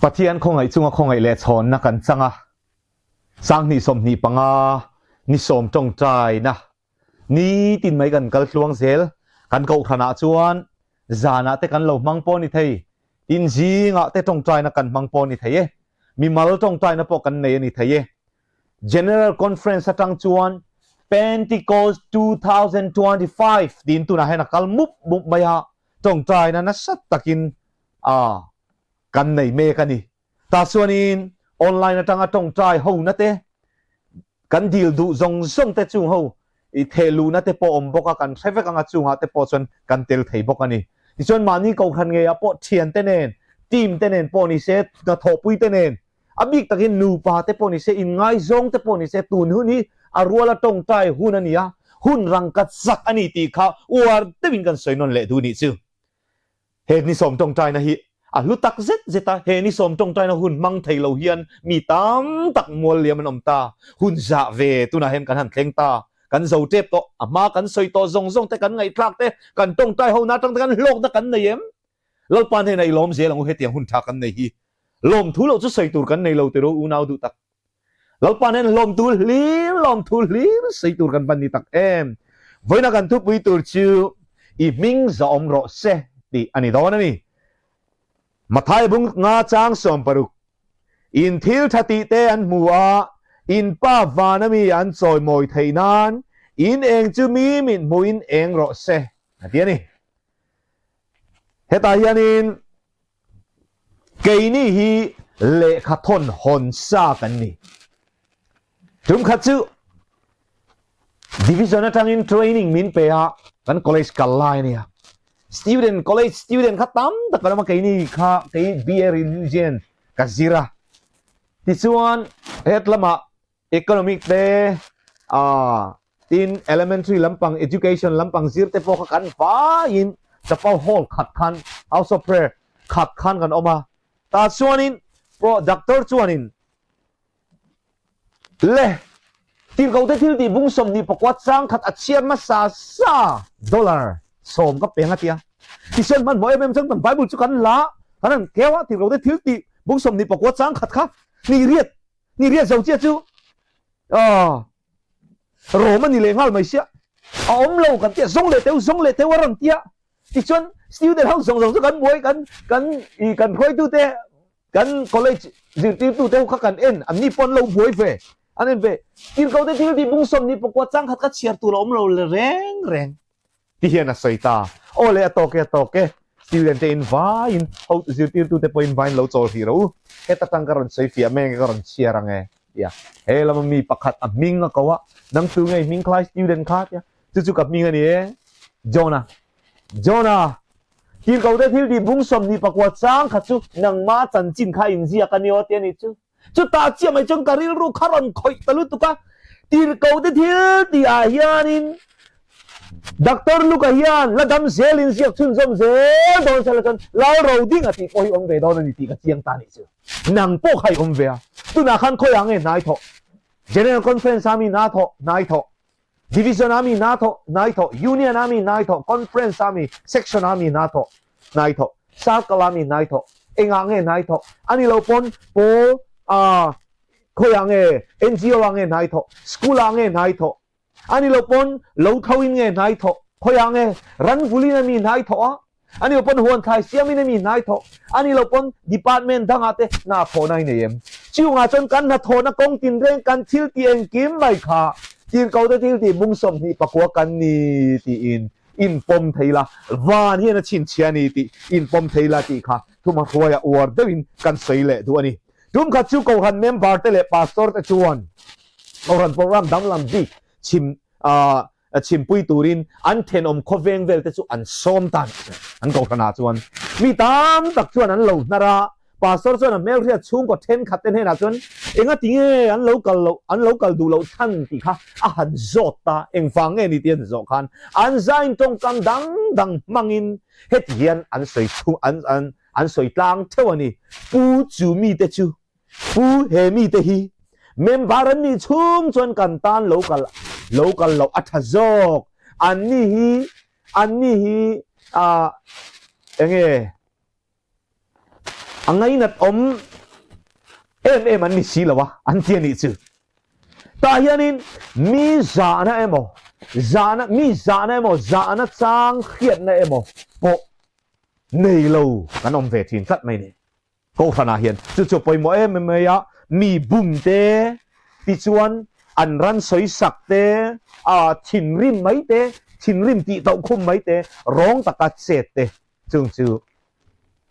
Pathian khawngaih chunga khawngaih leh chhawnna kan chang a, 2025 ni sawm tawngtaina nitin mai kan kal tluang zel. Kan kohhranah chuan zanah te kan lo hmang pawh a ni thei, tin zingah te tawngtaina kan hmang pawh a ni thei e, mimal tawngtaina pawh kan nei a ni thei e. General Conference atang chuan Pentecost 2025 tiin tunah hian a kal mup mup mai a, tawngtaina nasa takin a kan nei mek a ni. Tah chuanin online atanga tawngtai hona te, kan dil duh zawng zawng te chung ho i theh luhna te pawh awm bawk a, kan hre vek anga chungah te pawh chuan kan tel thei bawk a ni. Tichuan mahni kohhran ngeiah pawh thiante nen, team te nen pawh ni se, hnathawhpui te nen, A bik takin nupa te pawh ni se, inngaizawng te pawh ni se, tun hun hi a ruala tawngtai hun a ni a, hun rangka chak a ni tih kha uar deuhin kan sawi nawn leh duh nih chu. He ni sawm tawngtaina hi a hlu tak zet zet a, he ni sawm tawngtaina hun hmang thei lo hian mi tam tak mual liam an awm ta, hun zah ve tunah hian kan han thleng ta, kan zo tep tawh, a hma kan sawi tawh zawng zawng te kan ngaihthlak te, kan tawngtai ho na atang te kan hlawkna kan nei em? Lalpa hnenah i lawm zel ang u hetiang hun tha kan nei hi. Lawmthu loh chu sawi tur kan nei lo tiro unau duh tak. Lalpa nen lawmthu hlir lawmthu hlir sawi tur kan van ni tak em. Vawiina kan thupui tur chu i hming zawm rawh se tih a ni dawn a ni. Mathai bung nga chang 60 In thil tha tih te an hmu a, in pa van ami an chawimawi theih nan in eng chu mi mit hmuhin eng rawh se a ti a ni. Hetah hianin keini hi lehkha thawn hawn sa kan ni. Tum khat chu division atangin training min pe a, kan college kal lai a nia. Student, college student kha tam tak kan awm a, keini kha kei BA Religion ka zir a. Tichuan het lamah Economic te, tin elementary lampang education lampang zir te pawh kha kan vaiin chapel hall khat khan house of prayer khat khan kan awm a, tah chuanin pro doctor chuanin le tirhkoh te thil tih bung 24 chang khat a chhiar hmasa sa dollar 10 ka peng a tia tichuan hmanhmawh em em chuan kan bible chu kan la kan han keu a tirhkoh te thil tih bung 24 chang khat kha ni riat Ni riat zo chiah chu aw Rom a ni leh nghal mai sia a awm lo kan tia zawng leh teu zawng leh teu a rawn tia tichuan student ho zawng zawng chu kan buai kan kan i kan hruaitu te kan college zirtirtu te ho kha kan en an ni pawh an lo buai ve an en ve tirhkoh te thil tih bung 24 chang khat kha chhiar tur a awm lo le reng reng. Ti hian a sawi ta. Aw le a tawk e a tawk e. Student te in vaiin ho zirtirtu te pawhin vaiin lo chawl hrih rawh u. Heta tang ka rawn sawi fiah mai ange ka rawn chhiar ange tia. He lama mi pakhat a hming a ko a, nang tu nge i hming khlai student kha tia. Chu chu ka hming a ni e. Jonah. Jonah! Tirhkoh te thil tih bung 24 chang kha chu nangmah chanchin kha inziak a ni aw tia ni chu. Chutah chiah mai chuan ka rilru kha rawn khawih ta lutuk a, tirhkoh te thil tih ah hianin Doctor Luka hian la dam zelin ziak chhunzawm zel dawn sela chuan Lal ro ding a tih pawh hi awm ve dawn a ni tih ka chiang ta nih chu. Nang pawh kha i awm ve a, tunah khan khawiah nge hnai thawh? General Conference a mi hna thawh, hnai thawh, Division a mi hna thawh, hnai thawh, Union a mi hnai thawh, Conference a mi, Section a mi hna thawh, hnai thawh, Circle a mi hnai thawh, engah nge hnai thawh? A ni lo pawn pawl a khawiah nge NGO ah nge hnai thawh, School ah nge hnai thawh? A ni lo pawn lo tho in nge hnai thawh, khawiah nge ranvulin a mi hnai thawh a? A ni lo pawn huan thlai siamin a mi hnai thawh, a ni lo pawn department dangah te hna thawhna i nei em? Chungah chuan kan hnathawhna kawng tinreng kan thil tih engkim mai kha tirhkoh te thil tih bung 29 kan ni tiin inpawm thei la, van hian a chhinchhiah a ni tih inpawm thei la tih kha thuma hruaia uar deuhin kan sawi leh duh a ni. Tumkhat chu Kohhran member te leh pastor te chuan Kohhran program danglam bik chhim chhimpui turin an thenawm khawveng vel te chu an sawm ta an kohhranah chuan mi tam tak chuan an lo hnar a, pastor chuan a hmelhriat chhungkaw thenkhat te hnenah chuan enga tinge an lo kal loh an lo kal duh loh chhan tih kha a han zawt ta, engvang nge ni tih an zawh khan an zain tawngkam dang dang hmangin heti hian an sawi chhung an an an sawi tlang theuh a ni, Pu chu mite chu Pu he mite hi member an nih chhung chuan kan tan lo kal lo kal loh a tha zawk. An ni hi an ni hi ah enge a ngainat awm. Em em an ni si lo a, an ti a nih chu. Tah hianin mi zahna emaw, zahna, mi zahna emaw, zahna chang hriatna emaw pawh nei lo kan awm ve thin tlat mai ni. Kohhranah hian chu chu pawimawh em em mai a, mi bum te, tichuan an ran sawisak te, a thinrim mai te, thinrim tih tauh khum mai te, rawng taka chet te chung chu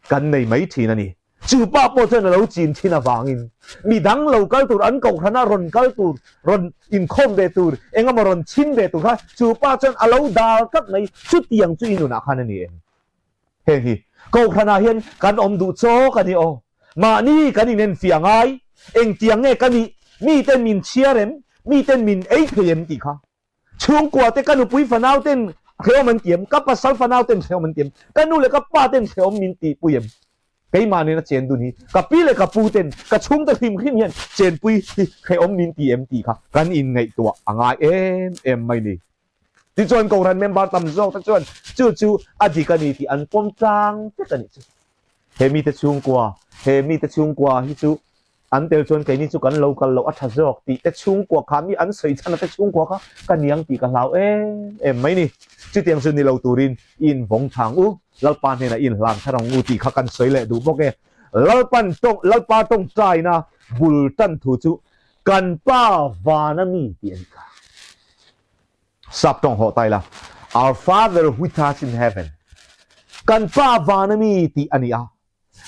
kan nei mai thin a ni. Chu pa pawh chuan a lo chin thin avangin mi dang lo kal tur, an kohhrana rawn kal tur, rawn inkhawm ve tur, engemaw rawn chhin ve tur kha chu pa chuan a lo dal tlat mai. Chutiang chu i nunah khan a ni em? Heng hi kohhranah hian kan awm duh chawk a ni aw. Mahni kan inenfiah ngai, engtiang nge ka nih, miten min chhiar em, miten min ei thei em tih kha. Chhungkua te ka nupui fanau ten hrehawm an ti em, ka pasal fanau ten hrehawm an ti em, ka nu leh ka pa ten hrehawm min tihpui em? Keimah nena chen dun hi ka pi leh ka pu ten ka chhungte hrim hrim hian chenpui hi hrehawm min ti em tih kha kan inngaihtuah a ngai em em mai ni. Tichuan Kohhran member tam zawk te chuan chu chu a dik a ni tih an pawm tlang vek a nih chu. He mite chhungkua, he mite chhungkua hi chu an tel chuan keini chu kan lo kal loh a tha zawk tih te chhungkua kha mi an sawi chhan a te chhungkua kha ka niang tih ka hlau em em mai ni. Chutiang chu ni lo turin i invawng thang u, Lalpa hnenah i inhlan thar ang u tih kha kan sawi leh duh bawk e. Lalpan tawng, Lalpa tawngtaina bul tan thu chu Kan Pa vana mi tih a nih kha. Sap tawng hawh ta ila, Our Father which art in heaven, Kan Pa vana mi tih a ni a.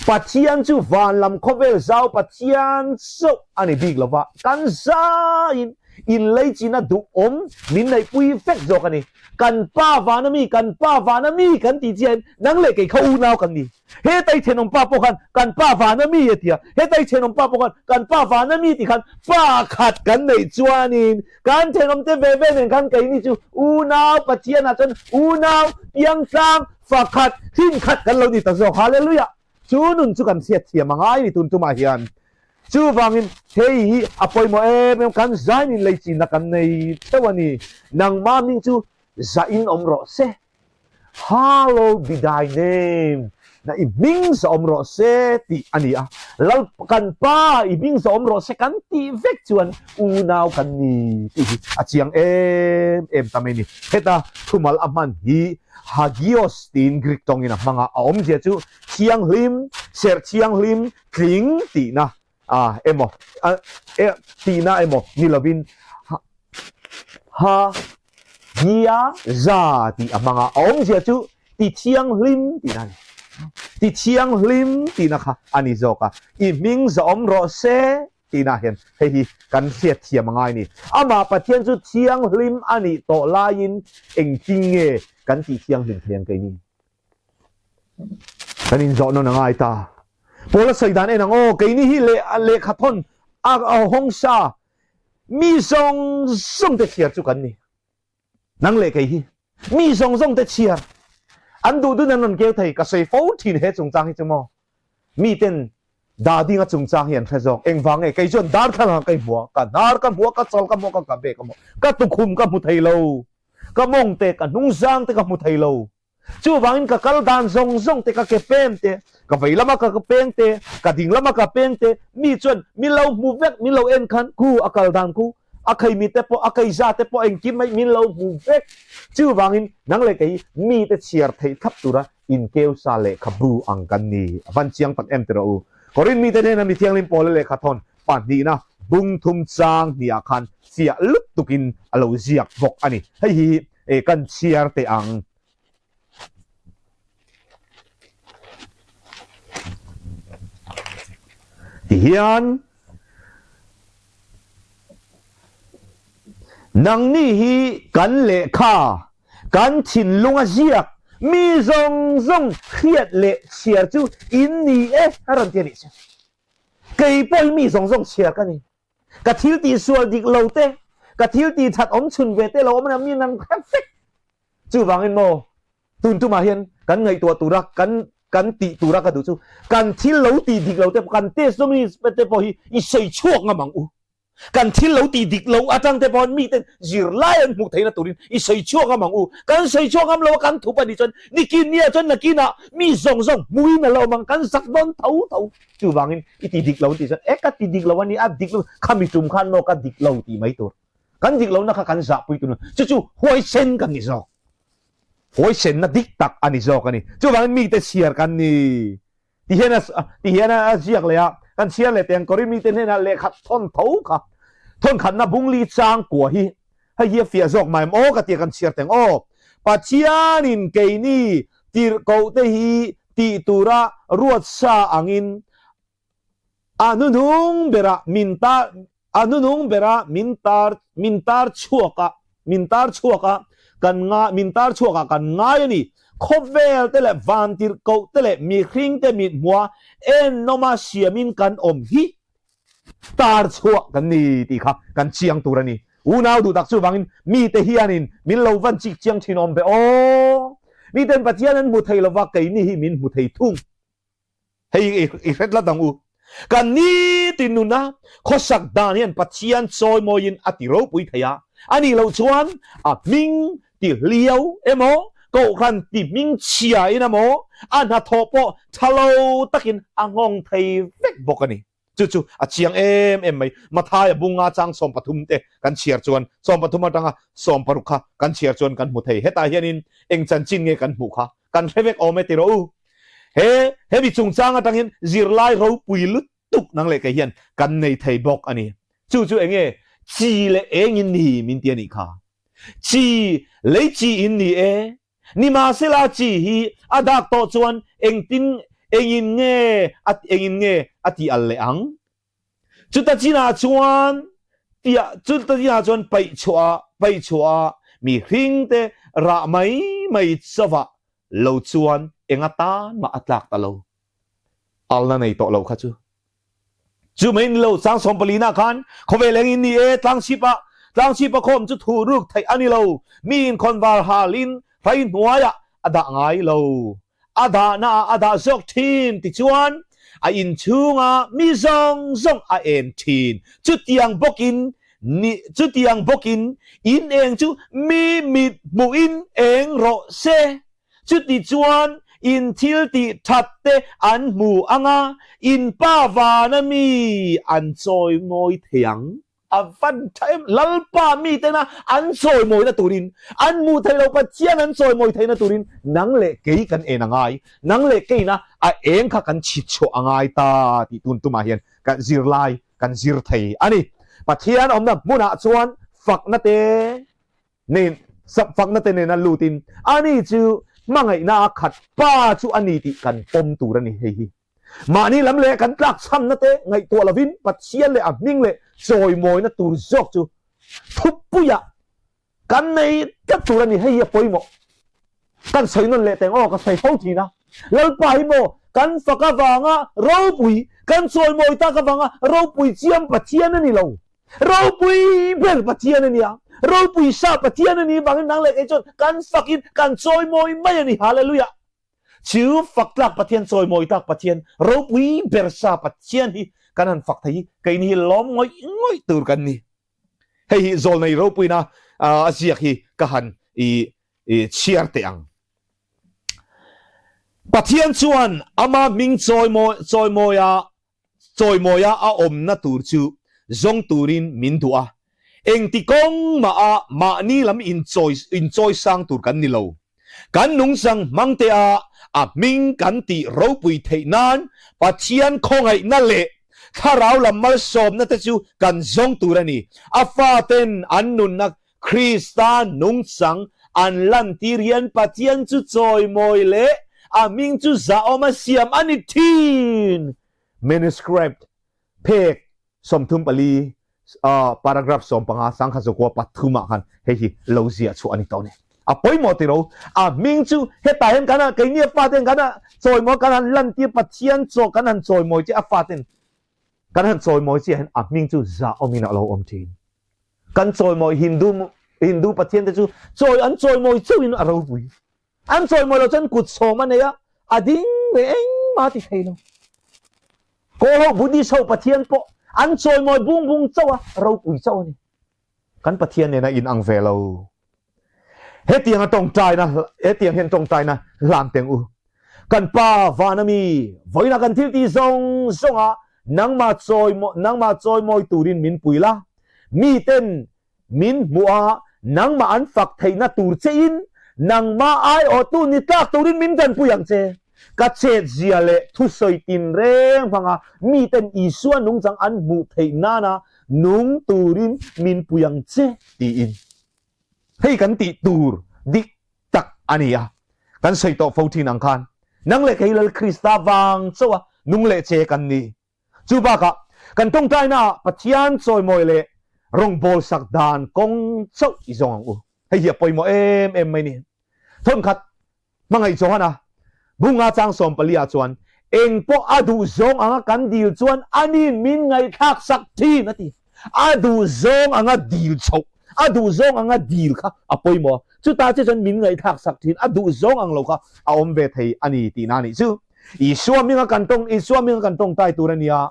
Pathian chu van lam khawvel zau Pathian chauh a ni bik lova, kan zaiin inleichina duhawm min neihpui vek zawk a ni. Kan Pa vana mi, kan Pa vana mi kan tih chiahin nang leh kei kha unau kan ni. Hetai thenawm pa pawh khan kan pa vana mi a ti a, hetai thenawm pa pawh khan kan pa vana mi tih khan pa khat kan neih chuanin kan thenawm te ve ve nen khan keini chu unau Pathianah chuan unau piangtlang fakhat hrinkhat kan lo ni ta zawk. Hallelujah! Chu nun chu kan hriat thiam a ngai ni tun tumah hian. Chuvangin hei hi a pawimawh em em kan zainin leichinna kan nei theuh a ni. Nangmah hming chu zahin awm rawh se. Hallowed be thy name, na i hming za awm rawh se tih a ni a. Lal kan Pa i hming za awm rawh se kan tih vek chuan unau kan ni tih hi a chiang em em ta mai a ni. Heta thumal a hman hi hagios tiin Greek tawngin a hmang a, a awmzia chu thianghlim, serh thianghlim, tling tihna a emaw a e tihna emaw ni lovin ha ha gia za tih a hmang a, a awmzia chu ti thianghlim tihna a ni. Ti thianghlim tihna kha a ni zawk a, i hming zawm rawh se tihna hian hei hi kan hriat thiam a ngai a ni. Amah Pathian chu thianghlim a nih tawh laiin engtin nge kan tih thianghlim thei ang keini? Kan inzawh nawn a ngai ta. Paul a sawi dan en ang aw, keini hi leh lehkha thawn a hawng sa mi zawng zawng te chhiar chu kan ni. Nang leh kei hi mi zawng zawng te chhiar an duh dun an rawn keu thei ka sawi fo thin he chungchang hi chu maw. Mi ten Dadinga chungchang hi an hre zawk. Engvang nge kei chuan darthlalang ah ka inhmu a, ka hnar ka hmu a, ka chal ka hmu a, ka kabe ka hmu a, ka tukhum ka hmu thei lo, ka mawng te, ka hnungzang te ka hmu thei lo. Chuvangin ka kal dan zawng zawng te, ka ke peng te, ka vei lama ka peng te, ka ding lama ka peng te, mi chuan min lo hmu vek, min lo en khan khu a kal dan khu, a kheimi te pawh, a keiza te pawh engkim mai min lo hmu vek. Chuvangin nang leh kei mi te chhiar theih thlap tura inkeusa lehkhabu ang kan ni. A van chiang tak em tiraw u. Korinth mite hnena mi thianghlim pawla lehkha thawn pahnihna bung thum chang hniah khan fiah lutukin a lo ziak bawk a ni. Hei hi E kan chhiar teh ang. Tihian nangni hi kan lehkha, kan thinlung a ziak mi zawng zawng hriat leh chhiar chu in ni e a rawn ti a nih chu. Kei pawh hi mi zawng zawng chhiar ka ni. Ka thil tih sual dik lo te, ka thil tih that awm chhun ve te lo awm a mi nan hre vek. Chuvangin maw, tun tumah hian kan ngaihtuah tura kan kan tih tura ka duh chu kan thil lo tih dik lo te pawh kan testimony te pawh hi i sawi chhuak ngam ang u. Kan thil lo tih dik lo atang te pawhin miten zirlai an hmuh theihna turin i sawi chhuak ngam ang u. Kan sawi chhuak ngam lo a kan thup a nih chuan nikin nia chuan nakinah mi zawng zawng hmuin a la awm ang, kan zak dawn tho tho. Chuvangin i ti dik lo an tih chuan e ka ti dik lo a ni, a dik lo, khami tum khan maw ka dik lo tih mai tur. Kan dik lohna kha kan zahpui tur chu chu huaisen kan ni zawk. Huaisenna dik tak a ni zawk a ni. Chuvangin mite chhiar kan ni. Ti hian a ti hian a ziak leh a, kan chhiar leh teh ang Korin mite hnenah lehkha thawn tho kha thawn khatna bungli chang kua hi hei hi a fiah zawk mai em aw ka tia kan chhiar teh ang aw. Pathianin keini tirhkohte hi tih tura ruat sa angin A hnuhnung berah min tar A hnuhnung berah min tar min tar chhuak a min tar chhuak a kan ngai min tar chhuak ah kan ngai a ni. Khawvel te leh vantirhkoh te leh mihring te mithmua ennawma siamin kan awm hi tar chhuah kan ni tih kha kan chiang tur a ni. Unau duh tak chuvangin mite hianin min lo van chik chiang thin awm ve aw. Miten Pathian an hmu thei lova keini hi min hmu thei thung. Hei i hret la dang u. Kan nitin nuna khawsak dan hian Pathian chawimawiin a ti ropui thei a, a nih loh chuan a hming ti hliau emaw, kohhran ti hming chhia in emaw, a hnathawh pawh tha lo takin a nghawng thei vek bawk a ni. Chu chu a chiang em em mai. Mathaia bunga chang 13 te kan chhiar chuan 13 atanga 16 kha kan chhiar chuan kan hmu thei. Hetah hianin eng chanchin nge kan hmuh kha kan hre vek awm e ti rawh u. He hemi chungchang atang hian zirlai ropui lutuk nang leh kei hian kan nei thei bawk a ni. Chu chu enge chi leh eng in ni min ti a nih kha. Chi lei chi in ni e. Nimahsela chi hi a dak tawh chuan engtin engin nge a engin nge a ti al leh ang? Chuta chinah chuan tiah chuta chinah chuan paih chhuah paih chhuah mihringte rah mai mai chauhah lo chuan eng atan mah a tlak ta lo. Alna nei tawh lo kha chu. Chu mai ni lo, chang sawmpalina khan khawvel eng in ni e, tlangchhipa tlangchhipa khawm chu thu ruk theih a ni lo, mi inkhawnvar halin hlai hnuaiah a dah ngai lo, a dahna ah a dah zawk thin tichuan a inchhunga mi zawng zawng a en thin. Chutiang bawkin ni chutiang bawkin in eng chu mi mit hmuhin eng rawh se. Chuti chuan in thil tih that te an hmu ang a, in pa vana mi an chawimawi thei ang. A van tha em! Lalpa mitena an chawimawina turin, an hmuh theih loh Pathian an chawimawi theihna turin nang leh kei kan en a ngai. Nang leh keina a eng kha kan chhit chhuah a ngai ta tih tun tumah hian kan zirlai kan zir thei a ni. Pathian awmna hmunah chuan fakna te, nen fakna te nena lutin ani chu hmangaihna a khat pa chu a ni tih kan pawm tur a ni hei hi. Mahni lam leh kan tlakchhamna te ngaihtuah lovin Pathian leh a hming leh chawimawina tur zawk chu thupuiah kan nei tlat tur a ni hei hi a pawimawh. Kan sawi nawn leh teng aw ka sawi fo thin a. Lalpa hi maw kan fak avanga ropui kan chawimawi tak avanga ropui chiam Pathian a ni lo. Ropui ber Pathian a nia, ropui sa Pathian a ni vangin nang leh kei chuan kan fakin kan chawimawi mai a ni. Hallelujah! Chu fak tlak Pathian, chawimawi tlak Pathian, ropui ber sa Pathian hi kan han fak thei hi keini hi lawm ngawih ngawih tur kan ni. Hei hi zawlnei ropuina a ziak hi ka han i chhiar teh ang. Pathian chuan ama hming chawimawi chawimawia Chawimawia a awmna tur chu zawng turin min duh a, engti kawng mah a mahni lam inchawi sang tur kan ni lo. Kan nungchang hmangte a a hming kan tih ropui theih nan Pathian khawngaihna leh thlarau lam malsawmna te chu kan zawng tur a ni. A faten an nunna Krista nungchang an lantir hian Pathian chu chawimawi leh a hming chu zahawm a siam a ni thin. Manuscript phek 34 paragraph 15 sangkhat zakua pathum ah khan hei hi lo ziah chhuah a ni tawh a ni. A pawimawh ti ro, a hming chu hetah hian kan keini a faten kan chawimawi kan han lantir Pathian chaw kan han chawimawi che a faten kan han chawimawi chiah hian a hming chu zahawmin a lo awm thin. Kan chawimawi Hindu Hindu Pathian te chu chawi an chawimawi chauhin a ropui. An chawimawi lo chuan kut sawm a nei a, a ding reng engmah a ti thei lo. Kawl ho Buddhist ho Pathian pawh An chawimawi bung bung chauh a, ropui chauh a ni. Kan Pathian nena in ang ve lo. Hetianga tawngtaina, hetiang hian tawngtaina hlan teng u. Kan Pa van ami, vawiinah kan thil tih zawng zawngah nangmah chawi, nangmah chawimawi turin min pui la. Miten min hmuh a, nangmah an fak theihna tur chein nangmah aiawhtu ni tlak turin min tanpui ang che. Ka chetzia leh thusawi tinreng hmanga miten Isua nungchang an hmuh theih nana nung turin min pui ang che tiin. Hei kan tih tur dik tak a ni a, kan sawi tawh fo thin ang khan nang leh kei Lal Krista vang chauha nung leh che kan ni. Chu bakah kan tawngtainaah Pathian chawimawi leh rawngbâwl sak dan kawng chauh i zawng ang u. Hei hi a pawimawh em em mai ni. Thawnkhat hmangaih Johana bunga chang sawmpalia chuan eng pawh a duh zawng anga kan dil chuan ani'n min ngaihthlak sak thin a ti. A duh zawng anga dil chhoh, a duh zawng anga dil kha a pawimawh a. Chutah che chuan min ngaihthlak sak thin, a duh zawng ang lo kha a awm ve thei a ni tihna a nih chu. Isua hminga kan tawng, Isua hminga kan tawngtai tur a nia.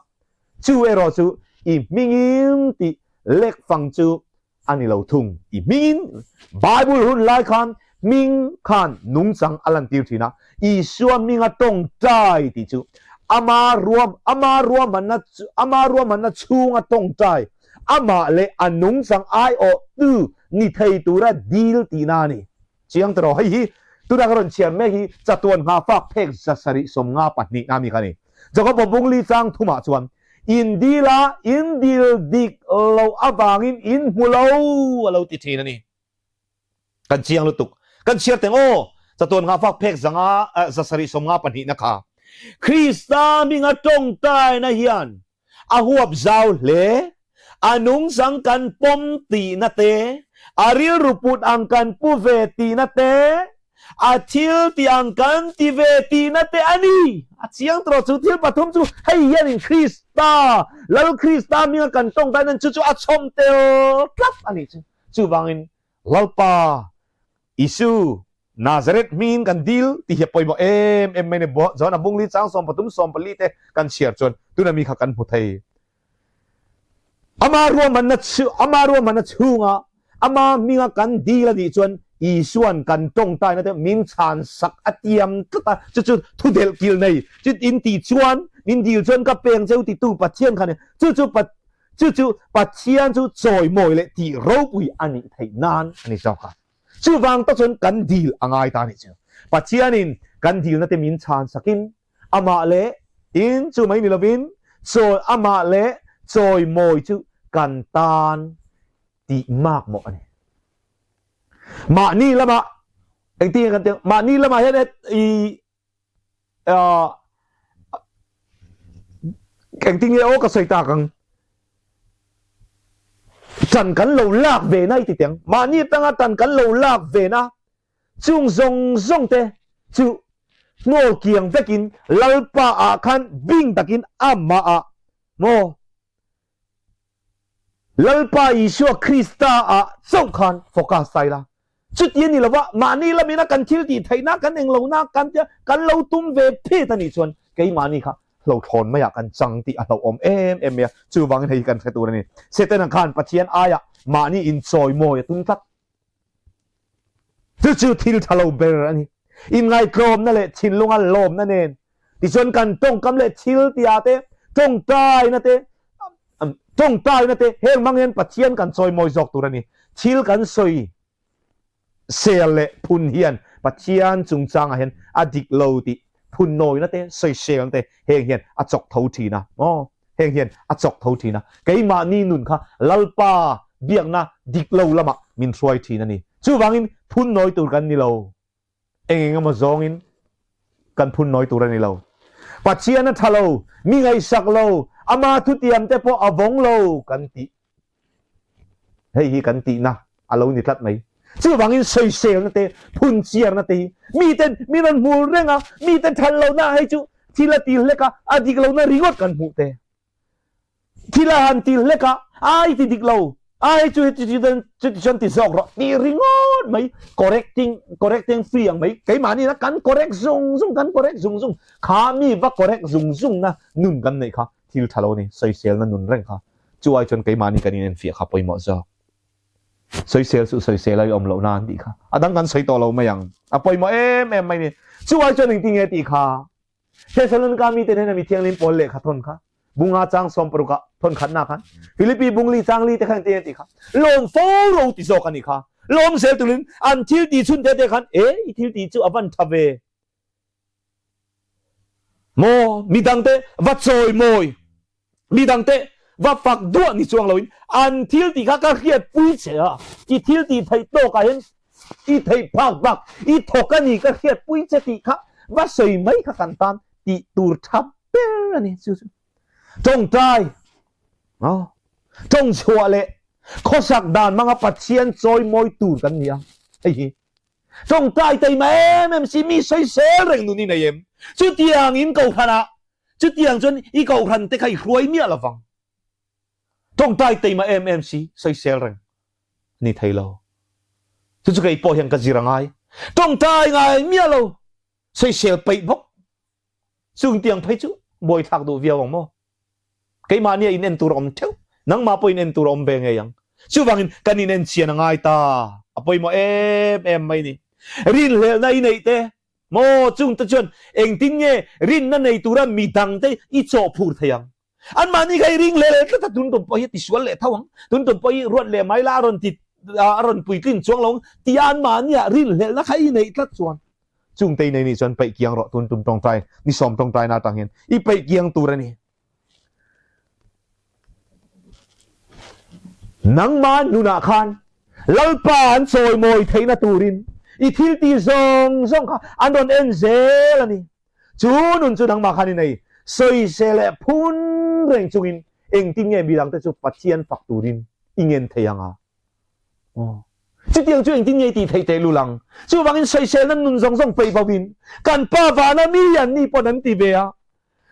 Chu erawh chu i hmingin tih lek fang chu a ni lo thung. I hmingin, Bible hun lai khan hming khan nungchang a lantir thin a, Isua hminga tawngtai tih chu ama ruam, ama ruahmanna, ama ruahmanna chhunga tawngtai, amah leh a nungchang aiawhtu ni thei tura dil tihna a ni. Chiang tawh rawh, hei hi tunah ka rawn chhiar mek hi chatuan nghahfak phek 752 na mi kha a ni. Jakob-a bungli chang thumah chuan, In dil a, in dil dik loh avangin in hmu lo a lo ti thin a ni. Kan chiang lutuk. Kan chhiar teng aw, chatuan nghahfak phek zanga 752 na kha. Krista hminga tawngtaina hian A huap zau hle. A nungchang kan pawm tihna te, a rilru put ang kan pu ve tihna te, a thil tih ang kan ti ve tihna te a ni. A chiang tawh chu thil pathum chu hei hianin Krista, Lal Krista hminga kan tawngtai nan chu chu a chhawm tel tlat a nih chu. Chuvangin Lalpa Isu, Nazareth hmingin kan dil tih hi a pawimawh em em mai a ni. John a bungli chang 13 14 te kan chhiar chuan tuna mi kha kan hmu thei. Ama ruahmanna chu ama ruahmanna chhunga ama hminga kan dil a nih chuan Isuan kan tawngtaina te min chhan sak a tiam tlat a, chu chu thu delh kil nei chu in tih chuan min dil chuan ka peng cheu titu Pathian kha a ni. Chu chu Chu chu Pathian chu chawimawi leh tih ropui a nih theih nan a ni zawk a. Chuvang tak chuan kan dil a ngai ta a nih chu. Pathianin kan dilna te min chhan sakin amah leh tin chu mai ni lovin chawi amah leh chawimawi chu kan tan tih makmawh a ni. Mahni lamah engtin nge kan tih ang? Mahni lamah hian i Engtin nge aw ka sawi tak ang? Tan kan lo lak ve na i ti teng. Mahni atanga tan kan lo lak ve na chung zawng zawng te chu hnawl kiang vekin Lalpa ah khan bing takin amah ah maw Lalpa Isua Krista ah chauh khan focus ta ila. Chuti a ni lova, mahni lamina kan thil tih theihna, kan englohna kan tia kan lo tum ve phet a nih chuan keimahni kha hlauhthawn maiah kan chang tih a hlauhawm em em mai a, chuvangin hei hi kan hre tur a ni. Setana khan Pathian aiah mahni inchawimawi a tum tlat. Chu chu thil tha lo ber a ni. Inngaihtlawmna leh thinlunga lawmna nen tichuan kan tawngkam leh thil tia te, tawngtaina te, tawngtaina te heng hmang hian Pathian kan chawimawi zawk tur a ni. Thil kan sawi sel leh phun hian Pathian chungchangah hian a dik lo tih phunnawina te, sawiselna te heng hian a chawk tho thin a. Aw, heng hian a chawk tho thin a. Keimahni nun kha Lalpa biakna dik lo lamah min hruai thin a ni. Chuvangin phunnawi tur kan ni lo. Eng eng emaw zawngin kan phunnawi tur a ni lo. Pathian a tha lo, mi ngaihsak lo, ama thutiam te pawh a vawng lo kan tih. Hei hi kan tihna a lo ni tlat mai. Chuvangin sawiselna te, phunchiarna te hi miten min rawn hmul reng a, mite that lohna hei chu thil a til hlek a, a dik lohna ringawt kan hmuh te. Thil a han til hlek a, a i ti dik lo, a hei chu heti chuti chuan ti zawk rawh tih ringawt mai, correcting, correcting free ang mai, keimahni ina kan correct zung zung, kan correct zung zung, kha mi va correct zung zungna nun kan neih kha. thil tha lo a ni, sawiselna nun reng kha. Chu ai chuan keimahni kan inenfiah kha pawimawh zawk. Sawisel suh sawisel a i awm lohna an tih kha. A dang kan sawi tawh lo mai ang. A pawimawh em em mai ni. Chu ai chuan engtin nge tih kha? Thesalonika mite hnena mi thianghlim pawl lehkha thawn kha bunga chang sawm parukah thawn khatna khan Philippi bungli chang li te khan engtin nge tih kha? Lawm fo ro ti zawk a nih kha. Lawm zel turin an thil tih chhun te te khan e i thil tih chu a van tha ve. Maw midangte va chawimawi, midangte va fak duah ni chuang loin an thil tih kha ka hriatpui che a, i thil tih theih tawkah hian i theih phak bak, i thawk a ni ka hriatpui che tih kha va sawi mai kha kan tan tih tur tha ber a ni chu chu. Tawngtai, tawngchhuah leh khawsak dan hmanga Pathian chawimawi tur kan ni a, hei hi Tawngtai taima em em si mi sawisel reng nun i nei em? Chutiang in kohhran ah chutiang chuan i kohhran te kha i hruai miah lovang. Tawngtai taima em em si sawisel reng ni thei lo. Chu chu kei pawh hian ka zir a ngai. Tawngtai ngai miah lo sawisel peih bawk. Chung tiang phei chu buaithlak duh viau ang maw? Keimahnia in en tur a awm theuh, nangmah pawh in en tur a awm ve ngei ang. Chuvangin kan in en chian a ngai ta, a pawimawh em em mai ni. Rinhlelhna i neih te maw? Chungte chuan engtin nge rinna nei tura midangte i chawhphur thei ang? Anmahni kha i ring leh leh tlat a, tun tum pawh hi a tisual leh tho ang, tun tum pawh hi ruat leh mai la a rawn ti a rawn puitlin chuang lo ang tia anmahnia rinhlelhna kha i neih tlat chuan Chungte i nei nih chuan peih kiang rawh tun tum tawngtai ni sawm tawngtai na atang hian i peih kiang tur a ni. Nangmah nunah khan Lalpa an chawimawi theihna turin i thil tih zawng zawng kha an rawn en zel a ni. Chu nun chu nangmah khan i nei. Sawisel leh phun reng chungin engtin nge midangte chu Pathian fak turin i ngen thei ang a? Chutiang chu engtin nge i tih theih tehlul ang? Chuvangin sawiselna nun zawng zawng peih bovin kan pa vana mi an ni pawn an ti ve a.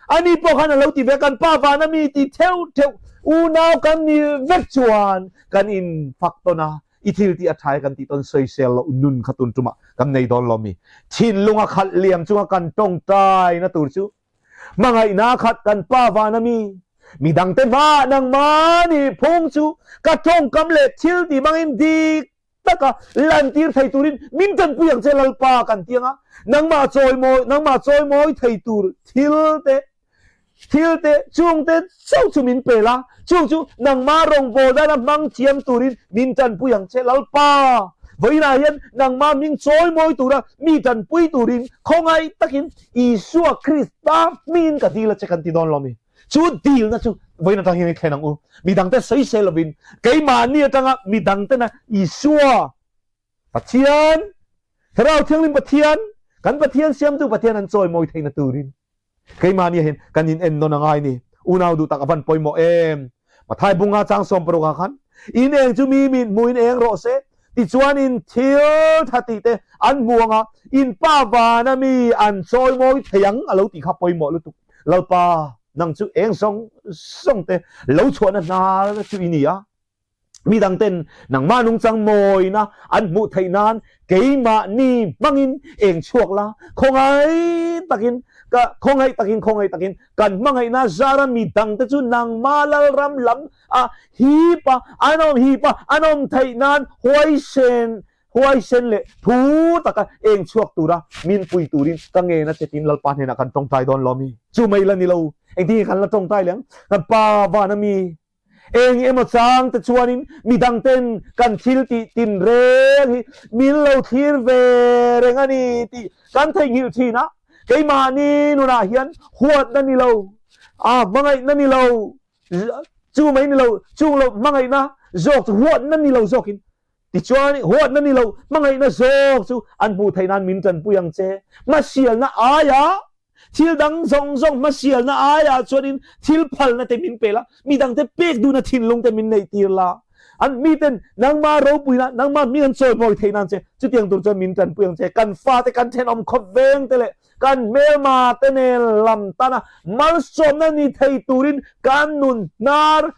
Ani pawh khan a lo ti ve a, kan pa vana mi ti theuh theuh unau kan ni vek chuan kan infak tawn a, i thil tih a tha e kan tih tawn sawisel loh nun kha tun tumah kan nei dawn lo mi. Thinlunga khalh liam chunga kan tawngtaina tur chu Hmangaihna khat kan pa van a mi, midangte hmaah nangmah nih phung chu ka tawngkam leh thil tih hmangin dik taka lantir thei turin min tanpui ang che Lalpa kan ti anga, nangmah chawimawi, nangmah chawimawi thei tur thil te, thil te, chungte chauh chu min pe la, chung chu nangmah rawngbâwl dana hmang thiam turin min tanpui ang che Lalpa. Vawiinah hian nangmah hming chawimawi tura mi tanpui turin khawngaih takin Isua Krista hmingin ka dil a che kan ti dawn lo mi? Chu dilna chu vawiin atang hian i thlen ang u. Midangte sawisel lovin keimahni atanga midangtena Isua Pathian, Thlarau Thianghlim Pathian, kan Pathian siamtu Pathian an chawimawi theihna turin Keimahni ah hian kan in en nawn a ngai ni. Unau duh tak a van pawimawh em. Mathai bunga chang 16 ah khan, In eng chu mi min hmuh in eng rawh se, tichuan in thil tha tih te an hmu anga in pa vana mi an chawimawi thei ang a lo tih kha pawimawh lutuk. Lalpa, nang chu eng zawng zawng te lo chhuahna hnar chu i ni a. Midangten nangmah nungchang mawina an hmuh theih nan keimahni hmangin eng chhuak la, khawngaih takin ka khawngaih takin khawngaih takin kan hmangaihna zara midangte chu nangmah lalram lam a hip a, an awm hip a, an awm theih nan huaisen huaisen leh thu taka eng chhuak tura min pui turin ka ngen a che tin Lalpa hnenah kan tawngtai dawn lo mi? Chu mai la ni lo, engtin nge kan la tawngtai leh ang? Kan Pa vana mi Eng emaw chang te chuanin midangten kan thil tih tinreng hi min lo thlir ve reng a ni tih kan theihnghilh thin a. Keimahni nunah hian huatna ni lo, a hmangaihna ni lo, chu mai ni lo, chung lo hmangaihna zawk chu huatna ni lo zawkin tichuan huatna ni lo hmangaihna zawk chu an hmuh theih nan min tanpui ang che. Hmasialna aia Thil dang zawng zawng hmasialna aiah chuanin thil phalna te min pe la, midangte pek duhna thinlung te min neih tir la. An miten nangmah ropuina, nangmah hming an chawimawi theih nan che, chutiang tur chuan min tanpui ang che. Kan fate, kan thenawm khawveng te leh kan hmelma te nen lam tana malsawmna ni thei turin kan nun hnar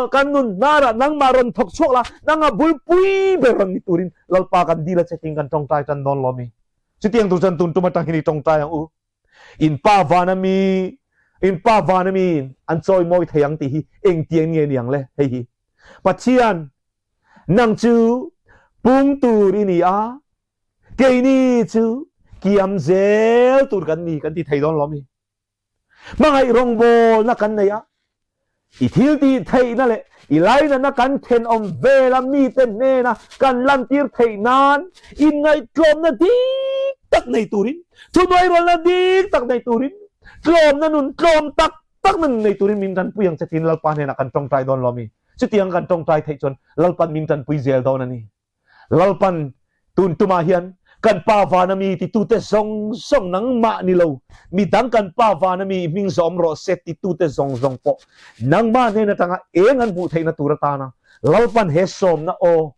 kan nun hnarah nangmah rawn thawk chhuak la, nangah bulpui ber rawn ni turin Lalpa kan dil a che tiin kan tawngtai tan dawn lo mi. Chutiang tur chuan tun tum atang hian i tawngtai ang u. In pa vana mi In Pa van ami in an chawimawi thei ang tih hi engtiang nge ni ang le? Hei hi Pathian, nang chu pung tur i ni a, keini chu kiam zel tur kan ni kan ti thei dawn lo mi? Hmangaih rawngbawlna kan nei a, i thil tih theihna leh i lainatna kan thenawm vela mite hnena kan lantir theih nan inngaihtlawmna dik tak nei turin, thuhnuairualna dik tak nei turin, tlawmna nun tlawm tak tak nun nei turin min tanpui ang che tiin Lalpa hnenah kan tawngtai dawn lo mi? Chutiang kan tawngtai theih chuan Lalpan min tanpui zel dawn a ni. Lalpan tun tumah hian kan Pa vana mi titute zawng zawng nangmah ni lo, midang kan Pa vana mi hming zawm rawh se titute zawng zawng pawh nangmah hnen atanga eng an hmuh theihna tur atana Lalpan he sawmna aw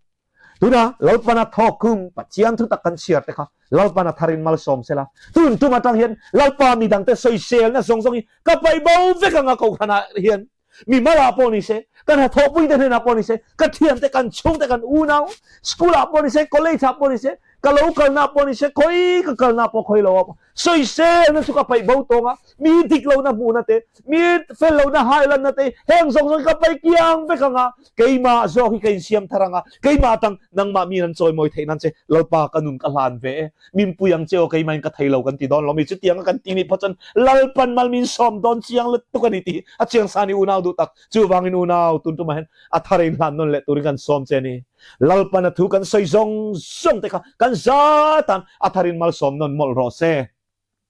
tuna Lalpana thawkkhum Pathian thutak kan chhiar te kha Lalpan a tharin malsawm sela tun tum atang hian Lalpa midangte sawiselna zawng zawng hi ka paih bo vek anga kohhranah hian Mi malah pawh ni se, kan hnathawhpuite hnenah pawh ni se, ka thiante, kan chhungte, kan unau, school ah pawh ni se, college ah pawh ni se, ka lo kalna pawh ni se, khawi ka kalna pawh khawi lo ah pawh sawiselna chu ka paih bo tawng a, mi dik lohna hmuhna te, mi fel lohna hailanna te, heng zawng zawng hi ka paih kiang vek ang a, keimah zawk hi ka insiam thar ang a, keimah atang nangmah mi an chawimawi theih nan che Lalpa ka nun ka hlan ve e. Min pui ang che aw keimahin ka thei lo kan ti dawn lo mi chutiang a kan ti nih phawt chuan Lalpan mal min sawm dawn chiang lutuk a ni tih a chiang sa ni unau duh tak. Chuvangin unau tun tumah hian a thar in hlan nawn leh turin kan sawm che a ni. Lalpan a thu kan sawi zawng zawng te kha kan za tan a thar in malsawm nawn mawlh rawh se.